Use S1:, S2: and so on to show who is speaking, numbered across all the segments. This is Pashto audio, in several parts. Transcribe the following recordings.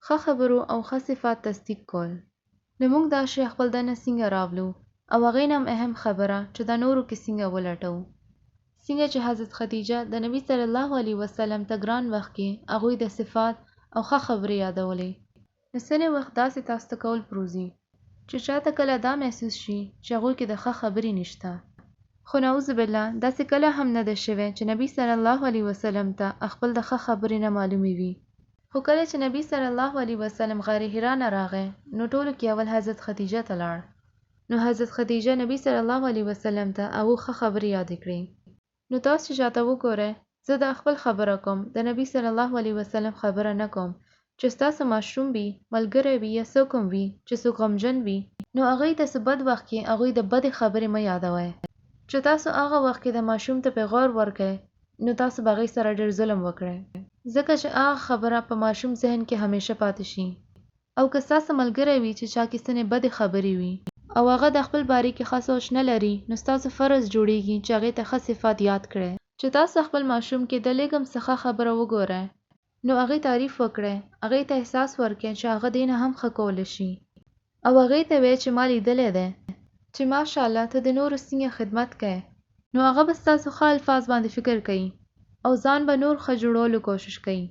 S1: ښه خبرو او ښه صفات تصدیق کول. نو مونږ دا شی خپل دنه څنګه راولو او هغې نه هم اهم خبره چې دا نورو کې څنګه ولټوو. څنګه چې حضرت خدیجه د نبی صلی الله علیه وسلم ته ګران وخت کې هغوی د صفات او ښه خبرې یادولې. نو څنې وخت داسې تاسو ته کول پروزي چې چاته کله دا محسوس شي چې هغوی کې د ښه خبرې نشته. خو نعوذ بالله داسې کله هم نه ده شوی چې نبی صلی الله علیه وسلم ته خپل د ښه خبرې نه معلومې وي. خو کله چې نبی صلی الله علیه وسلم غار حرا نه راغی نو ټولو کې اول حضرت خدیجه ته لاړ. نو حضرت خدیجه نبی صلی الله علیه وسلم ته هغو ښه خبرې یادې کړې. نو تاسو چې چاته وګورئ، زه د خپل خبره کوم، د نبی صلی الله علیه وسلم خبره نه کوم، چې ستاسو ماشوم وي، ملګری وي یا څوک هم وي چې څوک غمجن وي، نو هغوی ته څه بد وخت کې هغوی د بدې خبرې مه یادوئ، چې تاسو هغه وخت کې د ماشوم ته پیغور ورکړئ نو تاسو به هغې سره ډېر ظلم وکړئ، ځکه چې هغه خبره په ماشوم ذهن کې همیشه پاتې شي. او که ستاسو ملګری وي چې چا کې څنې بدې خبرې وي او هغه د خپل بارې کې ښه سوچ نه لري نو ستاسو فرض جوړېږي چې هغې ته ښه صفات یاد کړئ. چې تاسو خپل ماشوم کې د لږ هم څه ښه خبره وګورئ نو هغې تعریف وکړئ، هغې ته احساس ورکړئ چې هغه دې نه هم ښه کولی شي او هغې ته ووایئ چې ما لیدلی دی چې ماشاءالله ته د نورو څنګه خدمت کوې نو هغه به ستاسو ښه الفاظ باندې فکر کوي او ځان به نور ښه جوړولو کوشش کوي.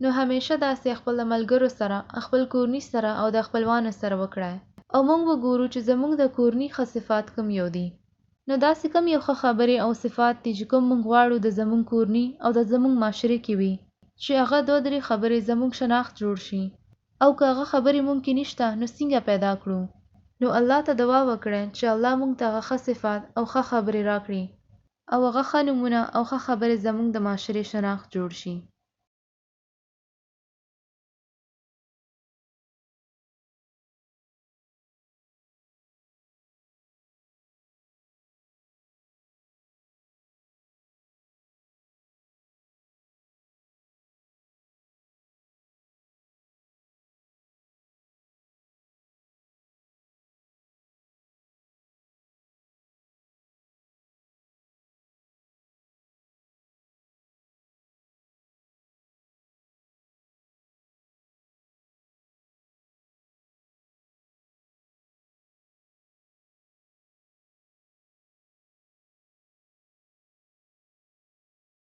S1: نو همیشه داسې خپل د ملګرو سره، خپل کورني سره او د خپلوانو سره وکړی او مونږ به ګورو چې زمونږ د کورني ښه صفات کوم یو دي. نو داسې کوم یو ښه خبرې او صفات دي چې کوم مونږ غواړو د زمونږ کورني او د زمونږ معاشرې کې وي چې هغه دوه درې خبرې زمونږ شناخت جوړ شي او که هغه خبرې مونږ کې نشته نو څنګه پیدا کړو. نو الله ته دعا وکړی چې الله مونږ ته هغه ښه صفات او ښه خبرې راکړي او هغه ښه نومونه او ښه خبرې زمونږ د معاشرې شناخت جوړ شي.